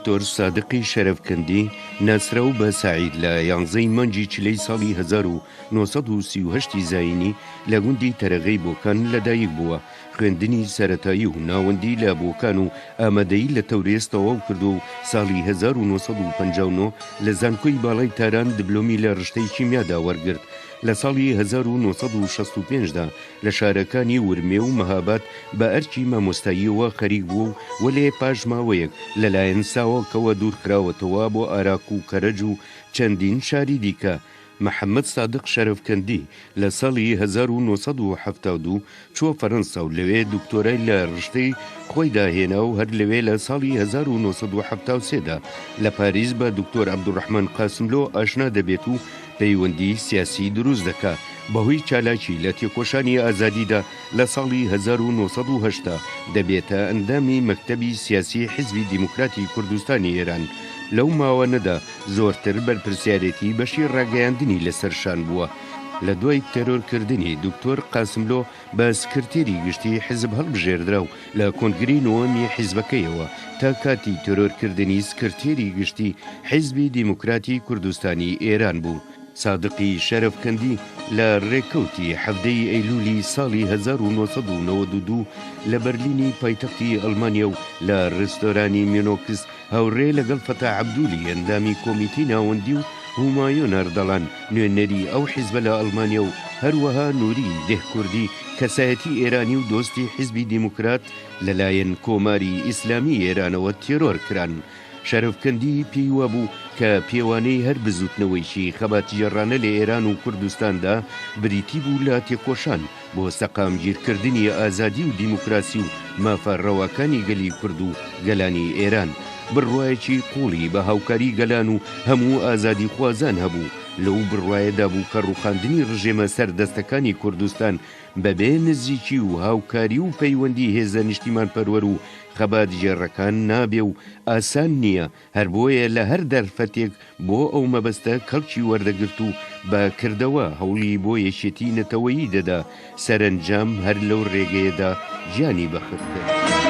دکتۆر سادقی شەرەفکەندی ناسراو بە سەعید لە یانزەی مانگی چلەی ساڵی 1938 ی زایینی لە گوندی تەرەغەی بۆکان لەدایک بووە. خوێندنی سەرەتایی و ناوەندی لە بۆکان و ئامادەیی لە تەورێز تەواو کردووە و ساڵی 1959 لە زانکۆی باڵای تاران دبلۆمی لە ڕشتەی کیمیادا وەرگرت. لە ساڵی 1965 دا لە شارەکانی ورمێ و مەهاباد بە ئەرکی مامۆستاییەوە خەریک بووە و وەلێ پاش ماوەیەک لە لایەن ساواکەوە دوورخراوەتەوە بۆ ئاراک و کەرەج و چەندین شاری دیکە. محەمەد سادق شەرەفکەندی لە ساڵی 1972 چووە فەرەنسا و لەوێ دکتۆرای لە ڕشتەی خۆیدا هێنا و هەر لەوێ لە ساڵی 1973 دا لە پاریس بە دکتۆر عەبدولڕەحمان قاسملۆ ئاشنا دەبێت و پەیوەندی سیاسی دروست دەکا. بەهۆی چالاکی لە تێکۆشانی ئازادیدا لە ساڵی 1980 دەبێتە ئەندامی مەکتەبی سیاسی حیزبی دیموکراتی کوردستانی ئێران. لەو ماوانەدا زۆرتر بەرپرسیارێتی بەشی ڕاگەیاندنی لەسەر شان بووە. لە دوای تێرۆرکردنی دکتۆر قاسملۆ بە سکرتێری گشتیی حیزب هەڵبژێردرا و لە کۆنگرەی نۆوەمی حیزبەکەیەوە تا کاتی تێرۆرکردنی سکرتێری گشتی حیزبی دیموکراتی کوردستانی ئێران بوو. سادقی شەرەفکەندی لە ڕێکەوتی 17 ی ئەیلوولی ساڵی 1992 لە بەرلینی پایتەختی ئەڵمانیا و لە ڕێستۆرانی مینۆکس هاوڕێ لەگەڵ فەتاح عەبدولی ئەندامی کۆمیتەی ناوەندی و هومایۆن ئەردەڵان نوێنەری ئەو حیزبە لە ئەڵمانیا و هەروەها نوری دێهکوردی کەسایەتی ئێرانی و دۆستی حیزبی دیموکرات لەلایەن کۆماری ئیسلامی ئێرانەوە تێرۆر کران. شەرەفکەندی پێی وابوو کە پێوانەی هەر بزووتنەوەیەکی خەباتگێڕانە لە ئێران و کوردستاندا بریتی بوو لە تێکۆشان بۆ سەقامگیرکردنی ئازادی و دیموکراسی و مافە ڕەواکانی گەلی کورد و گەلانی ئێران، بڕوایەکی قووڵی بە هاوکاری گەلان و هەموو ئازادیخوازان هەبوو، لەو بڕوایەدا بوو کە ڕووخاندنی ڕژێمە سەردەستەکانی کوردستان بەبێ نزیکی و هاوکاری و پەیوەندی هێزە نیشتیمانپەروەر و خەباتگێڕەکان نابێ و ئاسان نییە، هەر بۆیە لە هەر دەرفەتێک بۆ ئەو مەبەستە کەڵکی وەردەگرت و بە کردەوە هەوڵی بۆ یەکێتی نەتەوەیی دەدا، سەرەنجام هەر لەو رێگەیەدا گیانی بەخت کرد.